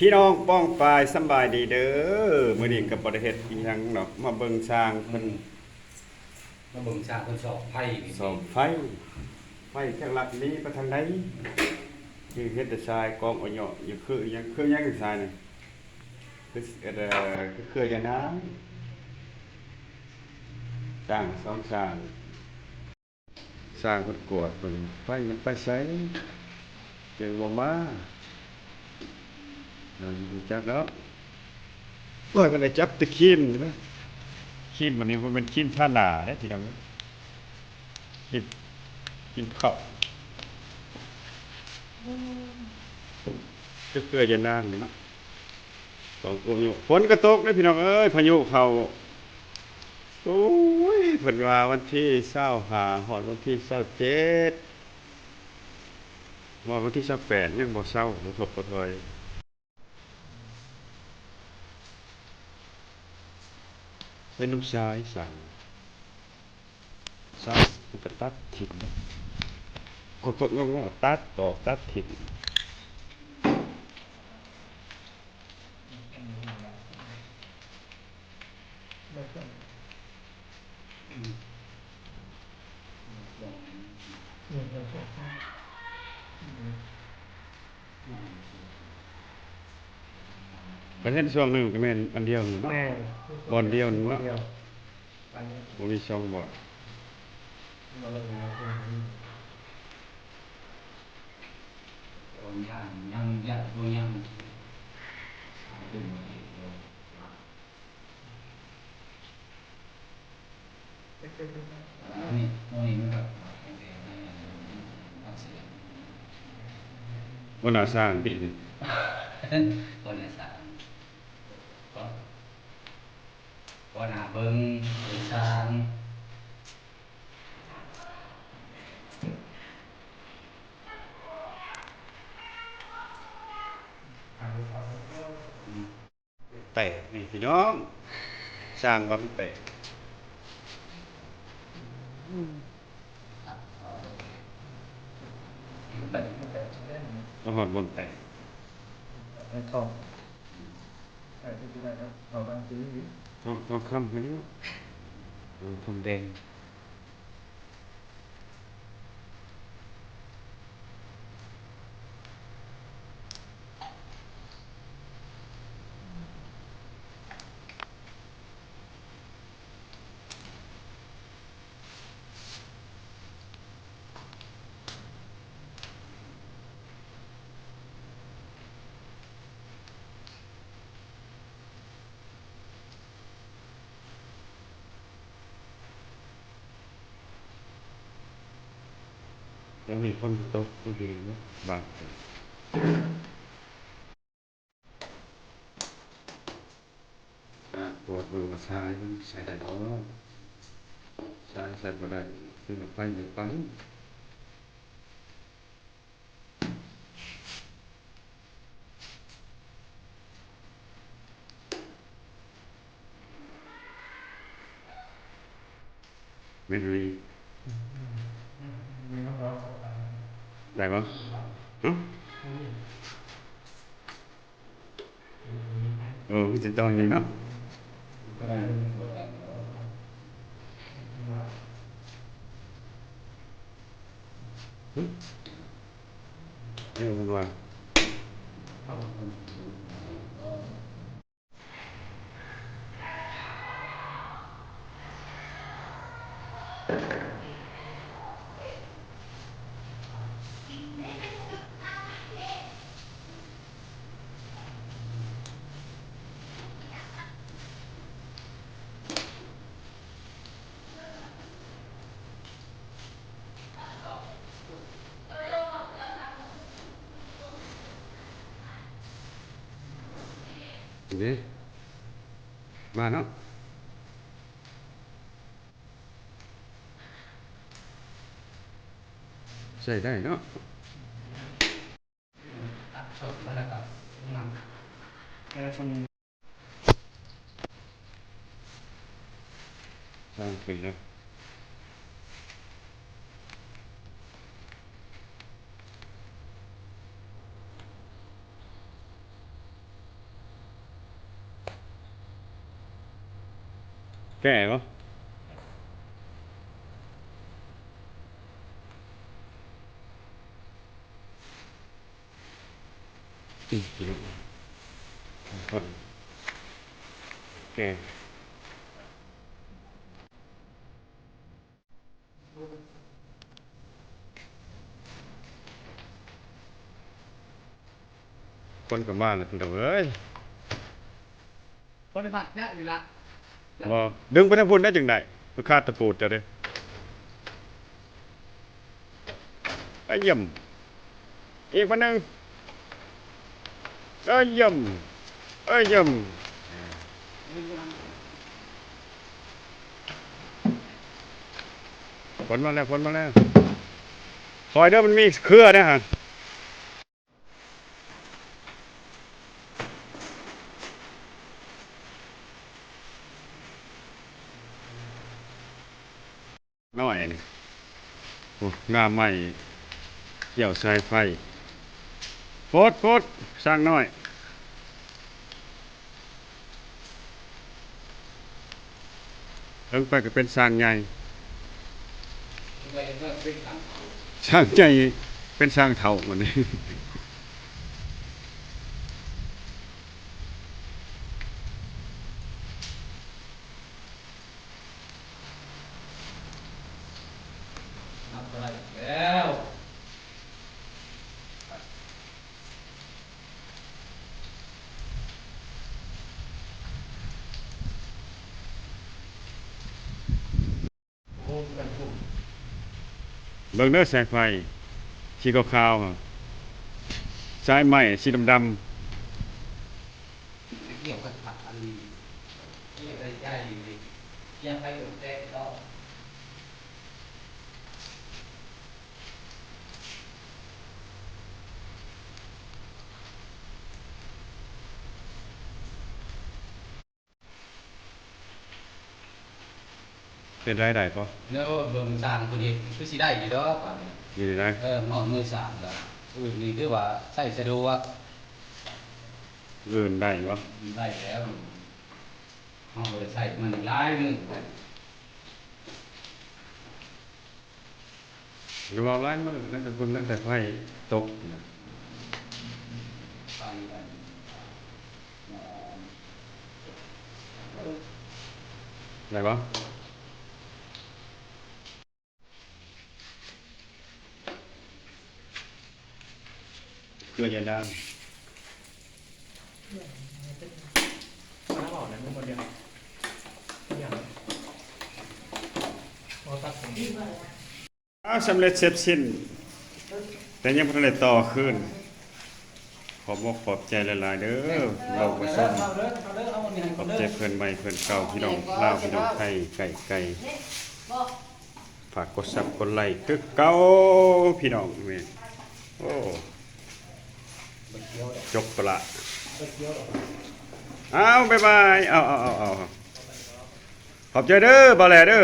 ພີ່ນ້ອງປ້ອງປາຍ ສຳບາຍດີເດີ. ມື້ນີ້ກໍບໍ່ໄດ້ເຮັດອີ່ຫຍັງດອກ ມາເບິ່ງຊ່າງເພິ່ນ ອືມ ມາເບິ່ງຊ່າງເພິ່ນຊອກໄຟນີ້ ຊອກໄຟ ໄຟຈັກລັດນີ້ໄປທາງໃດ. ຄືເຫັນແຕ່ຊາຍກອງອອຍເຍາະຢູ່ ຄືຫຍັງ ຄືຫຍັງຊາຍນີ້ ຄື ເອີ ຄືເຄືອຍານາງ. ຊ່າງສອງຊ່າງ ຊ່າງເພິ່ນກວດເບິ່ງ ໄຟມັນໄປໃສ ຍັງບໍ່ມາ ເຮົາບໍ່ຮູ້ຈັກດອກ. ຂ້ອຍກໍໄດ້ຈັບແຕ່ຄີມນີ້ນະ ຄີມອັນນີ້ບໍ່ແມ່ນຄີມທາໜ້າເດ້ພີ່ນ້ອງ ຄີມ ຄີມເຂົ້າ ຄືເຄືອຍານາງນີ້ເນາະ. ຂອງພາຍຸ ຝົນກໍຕົກເດ້ພີ່ນ້ອງເອີຍ ພາຍຸເຂົ້າ. ໂອ້ຍ ເພິ່ນວ່າວັນທີຊາວຫ້າ ຮອດວັນທີຊາວເຈັດ ຮອດວັນທີຊາວແປດ ຍັງບໍ່ເຊົາ ບໍ່ທົບບໍ່ຖອຍ. ເປັນນ້ຳຊາອີສານ ຊາຍມັນກໍຕັດຖິ້ມ ຄົນໆ ງອກໆ ຕັດອອກ ຕັດຖິ້ມ. ປະເທດຊ່ວງໜຶ່ງກໍແມ່ນອັນດຽວໜຶ່ງເນາະ ແມ່ນ ບ່ອນດຽວໜຶ່ງເນາະ ອັນດຽວ ບໍ່ມີສອງບ່ອນ. ຫົວໜ້າຊ່າງຕິ ຫົວໜ້າຊ່າງ ຫົວໜ້າເບິ່ງ ເປັນຊ່າງ. ແຕກນີ້ພີ່ນ້ອງ ຊ່າງວ່າມັນແຕກ ມາຮອດບ່ອນແຕກ ທອງ ທອງຄຳນີ້ເນາະ ເອີ ທອງແດງ. ຍັງມີຝົນຕົກຢູ່ດີເນາະ ບາງ ກວດເບິ່ງວ່າຊາຍມັນໃສ່ໄດ້ບໍ່ ຊາຍໃສ່ບໍ່ໄດ້ ຄືໄຟບໍ່ໄປ. ແມ່ນອີ່ຫຼີ ໄດ້ບໍ່? ຫຶ? ເອີ ມີແຕ່ຕ້ອງນີ້ເນາະ ຫຶ? ເອີ ເພິ່ນວ່າ ເດ້ ມາເນາະ ໃຊ້ໄດ້ເນາະ. ສ້າງຂຶ້ນແລ້ວ. ແກ້ບໍ່? ແກ້ ຄົນກໍມາແລ້ວ ເອີຍ. ບໍ່ໄດ້ມັດຍາກນີ້ລະ ບໍ່ ດຶງໄປທາງພຸ້ນໄດ້ຈັ່ງໃດ? ມັນຄາດຕະປູດເຈົ້າເດ້. ໄອ້ຢ້ຽມ ອີກບາດໜຶ່ງ ເອີ ຢ້ຽມ ເອີ ຢ້ຽມ. ຝົນມາແລ້ວ ຝົນມາແລ້ວ. ຄອຍເດີ ມັນມີເຄືອເດ້ຫັ້ນ. ນ້ອຍນີ້ ໂອ້ ງາມໃໝ່ ກ່ຽວສາຍໄຟ ໂຟດ ໂຟດ ຊ່າງນ້ອຍ. ເຖິງໄປກໍເປັນຊ່າງໃຫຍ່ ຊ່າງໃຫຍ່ເປັນຊ່າງເຖົ້າບັດນີ້. ນັບບໍ່ໄດ້ອີກແລ້ວ. ເບິ່ງເດີ ສາຍໄຟສີຂາວໆ ສາຍໄມ້ສີດຳໆ. ກ່ຽວກັບອັນນີ້ ກ່ຽວໄດ້ໃຫຍ່ນີ້ ກ່ຽວໄປແຕະດອກ. ເປັນໄດ້ ໄດ້ບໍ່? ເນາະ ເບິ່ງຊ່າງເພິ່ນເຮັດຄືຊິໄດ້ຢູ່ດອກ ຢູ່ໄດ້ ເອີ ເໝາະມືຊ່າງລະ ອື່ນນີ້ຄືວ່າໃຊ້ສະດວກ ອື່ນໄດ້ບໍ່? ໄດ້ແລ້ວ ເຮົາບໍ່ໄດ້ໃຊ້ມັນຫຼາຍມື້. ຢູ່ເວົ້າຫຼາຍມື້ ຕັ້ງແຕ່ບຸນ ຕັ້ງແຕ່ໄຟຕົກນະ ໄດ້ບໍ່? ເກືອຢາດ່າງ. ອ້າວ ສຳເລັດເສັດສິ້ນ ແຕ່ຍັງບໍ່ທັນໄດ້ຕໍ່ຄືນ. ຂອບອົກຂອບໃຈຫຼາຍໆເດີ ເວົ້າປະຊົມ ຂອບໃຈເພື່ອນໃໝ່ເພື່ອນເກົ່າ ພີ່ນ້ອງລາວ ພີ່ນ້ອງໄທ ໃກ້ໆ. ຝາກກົດຊັບກົດໄລຄືເກົ່າ ພີ່ນ້ອງແມ່. ໂອ້ ຈົບປະລະ ອ້າວ ບາຍບາຍ ເອົາໆໆ ຂອບໃຈເດີ ບ່າວແຫຼເດີ.